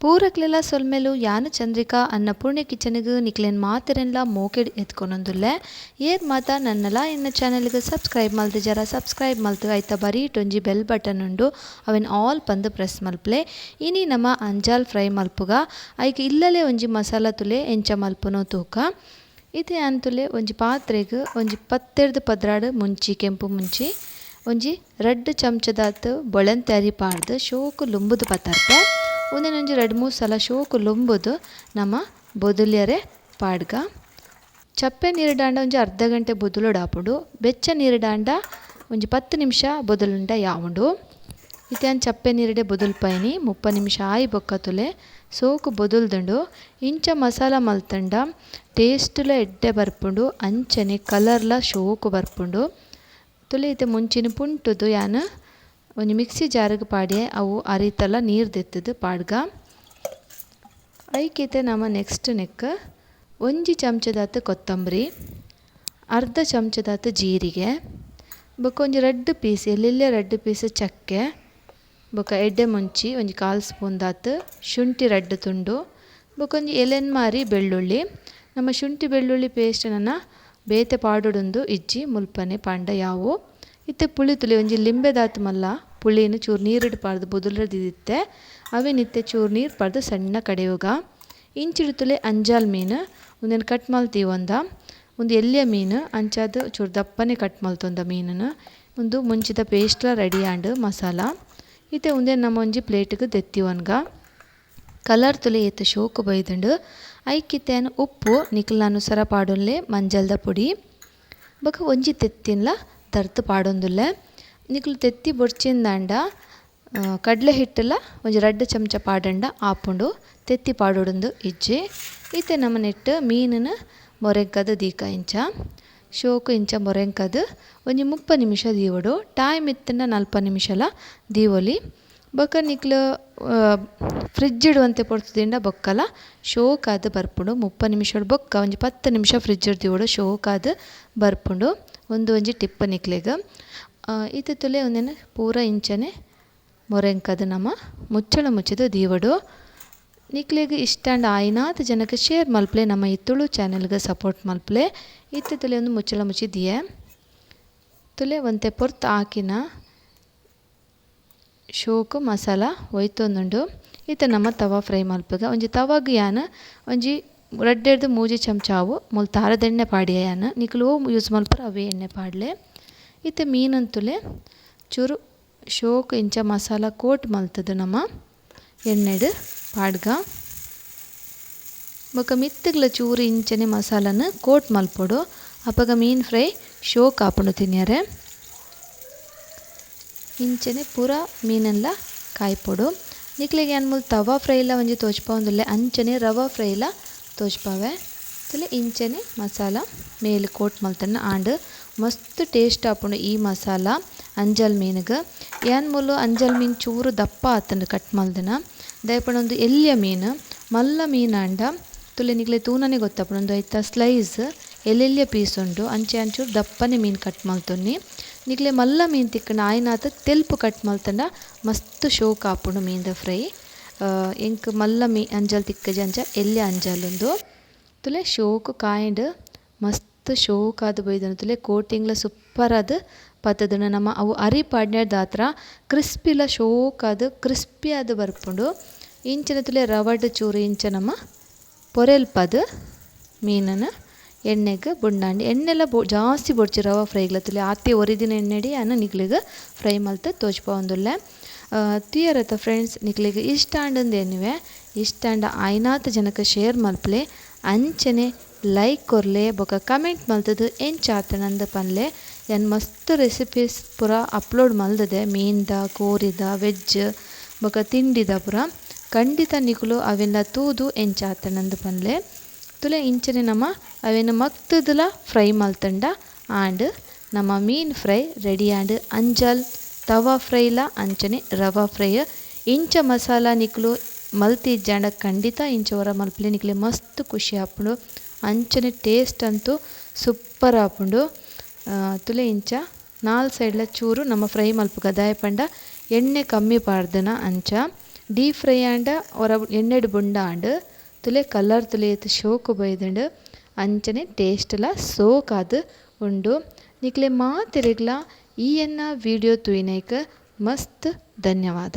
ಪೂರಕ್ಲೆಲ ಸೊಲ್ಮೆಲು ಯಾನು ಚಂದ್ರಿಕಾ ಅನ್ನಪೂರ್ಣೆ ಕಿಚನ್ಗ್ ನಿಕ್ಲೆನ್ ಮಾತೆರೆನ್ಲ ಮೋಕೆಡ್ ಎತ್ಕೊನೊಂದುಲ್ಲೆ. ಏರ್ ಮಾತ ನನ್ನಲ ಎನ್ನ ಚಾನೆಲ್ಗ್ ಸಬ್ಸ್ಕ್ರೈಬ್ ಮಲ್ತಿಜರ ಸಬ್ಸ್ಕ್ರೈಬ್ ಮಲ್ತ್ ಐತ ಬರೀಟ್ ಒಂಜಿ ಬೆಲ್ ಬಟನ್ ಉಂಡು ಅವೆನ್ ಆಲ್ ಪಂದ್ ಪ್ರೆಸ್ ಮಲ್ಪುಲೆ. ಇನಿ ನಮ ಅಂಜಾಲ್ ಫ್ರೈ ಮಲ್ಪುಗ. ಐಕ್ ಇಲ್ಲಲೆ ಒಂಜಿ ಮಸಾಲ ತುಲೆ ಎಂಚ ಮಲ್ಪುನೋ ತೂಕ. ಇತ್ತೆ ಯಾನ್ ತುಲೆ ಒಂಜಿ ಪಾತ್ರೆಗ್ ಒಂಜಿ 10 12 ಮುಂಚಿ ಕೆಂಪು ಮುಂಚಿ ಒಂಜಿ 2 ಚಮಚದಾತ್ ಬೊಳೆಂತೆ ಅರಿ ಪಾಡ್ದ್ ಶೋಕು ಲುಂಬುದು ಪತರ್ಪೆ. ಒಂದೊಂಜಿ 2-3 ಸಲ ಶೋಕು ಲುಂಬುದು ನಮ ಬೊದುಲ್ಯರೆ ಪಾಡ್ಗ. ಚಪ್ಪೆ ನೀರು ಡಾಂಡ ಒಂಜಿ ಅರ್ಧ ಗಂಟೆ ಬೊದುಲೊಡಾಪುಂಡು. ಬೆಚ್ಚ ನೀರು ಡಾಂಡ ಒಂಜಿ 10 ನಿಮಿಷ ಬೊದುಲುಂಡ ಯಾವುಂಡು. ಇತ್ತೆ ಚಪ್ಪೆ ನೀರುಡೆ ಬೊದುಲ್ಪೈನಿ 30 ನಿಮಿಷ ಆಯಿ ಬೊಕ್ಕ ತುಲೆ ಸೋಕು ಬೊದುಲ್ದುಂಡು. ಇಂಚ ಮಸಾಲ ಮಲ್ತಂಡ ಟೇಸ್ಟ್ಲ ಎಡ್ಡೆ ಬರ್ಪುಂಡು, ಅಂಚನೆ ಕಲರ್ಲ ಶೋಕು ಬರ್ಪುಂಡು. ತುಲೆ ಇತ್ತೆ ಮುಂಚಿನ ಪುಂಟುದು ಯಾನ್ ಒಂಜಿ ಮಿಕ್ಸಿ ಜಾರಿಗೆ ಪಾಡ್ಯೆ ಅವು ಅರಿತಲ ನೀರು ದೆತ್ತದು ಪಾಡ್ಗ. ಐಕಿತೆ ನಮ ನೆಕ್ಸ್ಟ್ ನೆಕ್ ಒಂಜಿ ಚಮಚದಾತ್ ಕೊತ್ತಂಬರಿ, ಅರ್ಧ ಚಮಚದಾತ್ ಜೀರಿಗೆ, ಬೊಕ್ಕ ಒಂಜಿ 2 ಪೀಸ್ ಎಲ್ಲೆಲ್ಲೆ 2 ಪೀಸ್ ಚಕ್ಕೆ, ಬೊಕ್ಕ ಎಡ್ಡೆ ಮುಂಚಿ ಒಂಜಿ 1/4 ಸ್ಪೂನ್ ದಾತ್ ಶುಂಠಿ 2 ತುಂಡು, ಬೊಕ್ಕ ಒಂಜಿ ಎಲೆನ್ ಮಾರಿ ಬೆಳ್ಳುಳ್ಳಿ. ನಮ್ಮ ಶುಂಠಿ ಬೆಳ್ಳುಳ್ಳಿ ಪೇಸ್ಟ್ ನನ್ನ ಬೇತೆ ಪಾಡೊಡೊಂದು ಇಜ್ಜಿ ಮುಲ್ಪನೆ ಪಾಂಡ ಯಾವು. ಇತ್ತೆ ಪುಳಿ ತುಲಿ ಒಂಜಿ ಲಿಂಬೆದಾತ್ ಮಲ್ಲ ಪುಳಿನ ಚೂರು ನೀರಿಡು ಪಾಡ್ದು ಬೊದುಲದಿತ್ತೆ ಅವೇನಿತ್ತೆ ಚೂರು ನೀರು ಪಾಡ್ದು ಸಣ್ಣ ಕಡೆಯುಗ. ಇಂಚಿಡು ತುಲೆ ಅಂಜಾಲ್ ಮೀನು ಒಂದೆನ್ ಕಟ್ ಮಲ್ತೀವೊಂದ ಒಂದು ಎಲ್ಲಿಯ ಮೀನು ಅಂಚಾದ ಚೂರು ದಪ್ಪನೆ ಕಟ್ ಮಲ್ತೊಂದ ಮೀನನ್ನು ಒಂದು ಮುಂಚಿದ ಪೇಸ್ಟ್ಲ ರೆಡಿ ಆಂಡ್ ಮಸಾಲ. ಇತ್ತೆ ಒಂದೇನು ನಮ್ಮ ಒಂಜಿ ಪ್ಲೇಟ್ಗೆ ದೆತ್ತಿವನ್ಗ. ಕಲರ್ ತುಲೆ ಏತ್ ಶೋಕು ಬೈದುಂಡು. ಐಕಿತ್ತೇನು ಉಪ್ಪು ನಿಕ್ಲನುಸರ ಪಾಡೊನ್ಲೆ ಮಂಜಲ್ದ ಪುಡಿ ಬೊಕ ಒಂಜಿ ತೆತ್ತಿನ್ಲ ತರ್ತು ಪಾಡೊಂದುಲ್ಲೆ. ನಿಕ್ಲು ತೆತ್ತಿ ಬೊಡ್ಚಿಂದಾಂಡ ಕಡಲೆ ಹಿಟ್ಟಲ ಒಂಜಿ 2 ಚಮಚ ಪಾಡಂಡ ಆಪುಂಡು, ತೆತ್ತಿ ಪಾಡೊಡೊಂದು ಇಜ್ಜಿ. ಇತ್ತೆ ನಮ್ಮ ನೆಟ್ಟು ಮೀನನ್ನು ಮೊರೆಂಕದ ದೀಕ ಇಂಚ ಶೋಕು ಇಂಚ ಮೊರೆಂಕದ ಒಂಜಿ 30 ನಿಮಿಷ ದೀವೊಡು. ಟೈಮ್ ಇತ್ತಂಡ 40 ನಿಮಿಷಲ ದೀವೊಲಿ. ಬೊಕ ನಿಕ್ಲು ಫ್ರಿಜ್ ಇಡುವಂತೆ ಪೊರ್ತುದಿಂಡ ಬೊಕ್ಕಲ ಶೋಕಾದ್ ಬರ್ಪುಂಡು. 30 ನಿಮಿಷಡ್ ಬೊಕ್ಕ ಒಂಜಿ 10 ನಿಮಿಷ ಫ್ರಿಜ್ ದೀವೊಡು, ಶೋಕಾದ್ ಬರ್ಪುಂಡು. ಒಂದು ಒಂಜಿ ಟಿಪ್ಪ ನಿಕ್ಲೆಗ್. ಇತ್ತೆ ತುಲೆ ಒಂದೆನ್ ಪೂರ ಇಂಚನೆ ಮೊರೆಂಕದ ನಮ ಮುಚ್ಚಳ ಮುಚ್ಚಿದ ದೀವೊಡು. ನಿಕ್ಲೆಗ್ ಇಷ್ಟಾಂಡ ಆಯಿನಾತ್ ಜನಕ್ಕೆ ಶೇರ್ ಮಲ್ಪಲೆ, ನಮ್ಮ ಈ ತುಳು ಚಾನೆಲ್ಗೆ ಸಪೋರ್ಟ್ ಮಲ್ಪಲೆ. ಇತ್ತೆ ತುಲೆ ಒಂದು ಮುಚ್ಚಳ ಮುಚ್ಚಿ ದಿಯೆ ತುಲೆ ಒಂತೆ ಪೊರ್ತು ಹಾಕಿನ ಶೋಕು ಮಸಾಲ ಒಯ್ತೊಂದುಂಡು. ಇತ್ತೆ ನಮ್ಮ ತವಾ ಫ್ರೈ ಮಲ್ಪುಗ. ಒಂಜಿ ತವಾಗ್ ಯಾನ್ ಒಂಜಿ 2-3 ಚಮಚ ಆವು ಮೂಲು ತಾರದೆಣ್ಣೆ ಪಾಡಿಯ ಯಾನ್, ನಿಕ್ಲು ಯೂಸ್ ಮಲ್ಪರ ಅವೇ ಎಣ್ಣೆ ಪಾಡ್ಲೆ. ಇತ್ತೆ ಮೀನಂತುಲೆ ಚೂರು ಶೋಕು ಇಂಚ ಮಸಾಲ ಕೋಟ್ ಮಲ್ತದು ನಮ್ಮ ಎಣ್ಣೆಡ್ ಪಾಡ್ಗ. ಬೊಕ ಮಿತ್ತುಗ್ಲ ಚೂರು ಇಂಚನೆ ಮಸಾಲನ ಕೋಟ್ ಮಲ್ಪೊಡು. ಅಪಗ ಮೀನ್ ಫ್ರೈ ಶೋಕ್ ಆಪುಂಡು ತಿನ್ಯರೆ. ಇಂಚನೆ ಪೂರ ಮೀನೆಲ್ಲ ಕಾಯ್ಪೊಡು. ನಿಕ್ಲೆಗ್ ಯಾನ್ ಮೂಲು ತವಾ ಫ್ರೈಲ ಒಂಜಿ ತೋಜ್ಪಾವೊಂದುಲ್ಲೆ, ಅಂಚನೆ ರವಾ ಫ್ರೈಲ ತೋಜ್ಪಾವೆ. ತುಲೆ ಇಂಚನೆ ಮಸಾಲ ಮೇಲ್ ಕೋಟ್ ಮಲ್ತನ್ನ ಆಂಡ್ ಮಸ್ತ್ ಟೇಸ್ಟ್ ಆಪುಂಡು ಈ ಮಸಾಲ ಅಂಜಲ್ ಮೀನುಗ್. ಯಾನ್ ಮೂಲು ಅಂಜಲ್ ಮೀನ್ ಚೂರು ದಪ್ಪ ಆತಂಡು ಕಟ್ ಮಲ್ದನ ದಯಪಂಡ ಒಂದು ಎಲ್ಲಿಯ ಮೀನು ಮಲ್ಲ ಮೀನಾಂಡ ತುಲೆ ನಿಕ್ಲೆ ತೂನನೆ ಗೊತ್ತಾಪುಂಡು. ಒಂದು ಐತ ಸ್ಲೈಸ್ ಎಲ್ಲೆಲ್ಲಿಯ ಪೀಸ್ ಉಂಡು, ಅಂಚೆ ಅಂಚೂರು ದಪ್ಪನೆ ಮೀನು ಕಟ್ ಮಲ್ತೊನ್ನಿ. ನಿಕ್ಲೆ ಮಲ್ಲ ಮೀನು ತಿಕ್ಕಂಡ ಆಯ್ನಾತ ತೆಲ್ಪು ಕಟ್ ಮಲ್ತಂಡ ಮಸ್ತ್ ಶೋಕ್ ಆಪುಂಡು ಮೀನ್ದ ಫ್ರೈ. ಎಂಕ್ ಮಲ್ಲ ಮೀ ಅಂಜಲ್ ತಿಕ್ಕಜಿ ಅಂಚ ಎಲ್ಲಿ ಅಂಜಲ್ ಉಂದು. ತುಲೆ ಶೋಕು ಕಾಯಿಂಡ್ ಮಸ್ತ್ ಶೋಕಾದ್ ಬೈದನ. ತುಲೆ ಕೋಟಿಂಗ್ಲ ಸೂಪರ್ ಆದ್ ಪತ್ತದನ. ನಮ್ಮ ಅವು ಅರಿ ಪಾಡ್ನೆರ್ದಾತ್ರ ಕ್ರಿಸ್ಪಿಲ ಶೋಕಾದ್ ಕ್ರಿಸ್ಪಿ ಆದ್ ಬರ್ಪುಂಡು. ಇಂಚಿನ ತುಲೆ ರವಡ್ ಚೂರು ಇಂಚ ನಮ್ಮ ಪೊರೆಲ್ಪದ್ ಮೀನನ್ನು ಎಣ್ಣೆಗ್ ಬುಂಡಾಂಡ್. ಎಣ್ಣೆಲ ಜಾಸ್ತಿ ಬೊಡ್ಚಿ ರವಾ ಫ್ರೈಗ್ಲ. ತುಲೆ ಆತೆ ಒರಿದಿನ ಎಣ್ಣೆಡಿ ಅನ್ನ ನಿಕ್ಲೆಗ್ ಫ್ರೈ ಮಲ್ತ್ ತೋಜ್ಪಾವೊಂದುಲ್ಲೆ. ತುಯರತ ಫ್ರೆಂಡ್ಸ್ ನಿಕ್ಲೆಗ್ ಇಷ್ಟ ಆಂಡಂದು ಎನ್ನುವೆ. ಇಷ್ಟ ಆಂಡ ಆಯ್ನಾತ್ ಜನಕ್ಕೆ ಶೇರ್ ಮಲ್ಪಲೆ, ಅಂಚನೆ ಲೈಕ್ ಕೊರ್ಲೆ, ಬೊಕ ಕಮೆಂಟ್ ಮಲ್ತದು ಎಂಚ ಆತನಂದು ಪನ್ಲೆ. ಯಾನ್ ಮಸ್ತ್ ರೆಸಿಪೀಸ್ ಪೂರ ಅಪ್ಲೋಡ್ ಮಲ್ದದೆ, ಮೀನ್ದ ಕೋರಿದ ವೆಜ್ ಬೊಕ ತಿಂಡಿದ ಪೂರ. ಖಂಡಿತ ನಿಕುಲು ಅವೆಲ್ಲ ತೂದು ಎಂಚ ಆತನಂದು ಪನ್ಲೆ. ತುಲೆ ಇಂಚನೆ ನಮ ಅವೆನ್ ಮಗ್ತುದುಲ ಫ್ರೈ ಮಲ್ತಂಡ ಆಂಡ್ ನಮ್ಮ ಮೀನ್ ಫ್ರೈ ರೆಡಿ ಆಂಡ್. ಅಂಜಲ್ ತವಾ ಫ್ರೈಲ ಅಂಚನೆ ರವಾ ಫ್ರೈ. ಇಂಚ ಮಸಾಲ ನಿಕುಲು ಮಲ್ತಿಜ್ಜಾಂಡ ಖಂಡಿತ ಇಂಚ ಹೊರ ಮಲ್ಪಲೆ, ನಿಕ್ಲೆ ಮಸ್ತ್ ಖುಷಿ ಆಪುಂಡು. ಅಂಚನೆ ಟೇಸ್ಟ್ ಅಂತೂ ಸೂಪರ್ ಆಪುಂಡು. ತುಲೆ ಇಂಚ 4 ಸೈಡ್ಲ ಚೂರು ನಮ್ಮ ಫ್ರೈ ಮಲ್ಪುಗ ದಾಯೆ ಪಂಡ ಎಣ್ಣೆ ಕಮ್ಮಿ ಪಾಡ್ದನ ಅಂಚ. ಡೀಪ್ ಫ್ರೈ ಆಂಡ ಒರ ಎಣ್ಣೆಡ್ ಬುಂಡ ಆಂಡ್. ತೂಲೆ ಕಲರ್ ತೂಲೆ ಏತ್ ಶೋಕು ಬೈದ್ಂಡ್. ಅಂಚನೆ ಟೇಸ್ಟ್ ಲ ಸೋಕಾದ್ ಉಂಡು. ನಿಕ್ಲೆ ಮಾತೆರೆಗ್ಲಾ ಈ ಎನ್ನ ವಿಡಿಯೋ ತೂಯಿನೈಕ್ ಮಸ್ತ್ ಧನ್ಯವಾದ.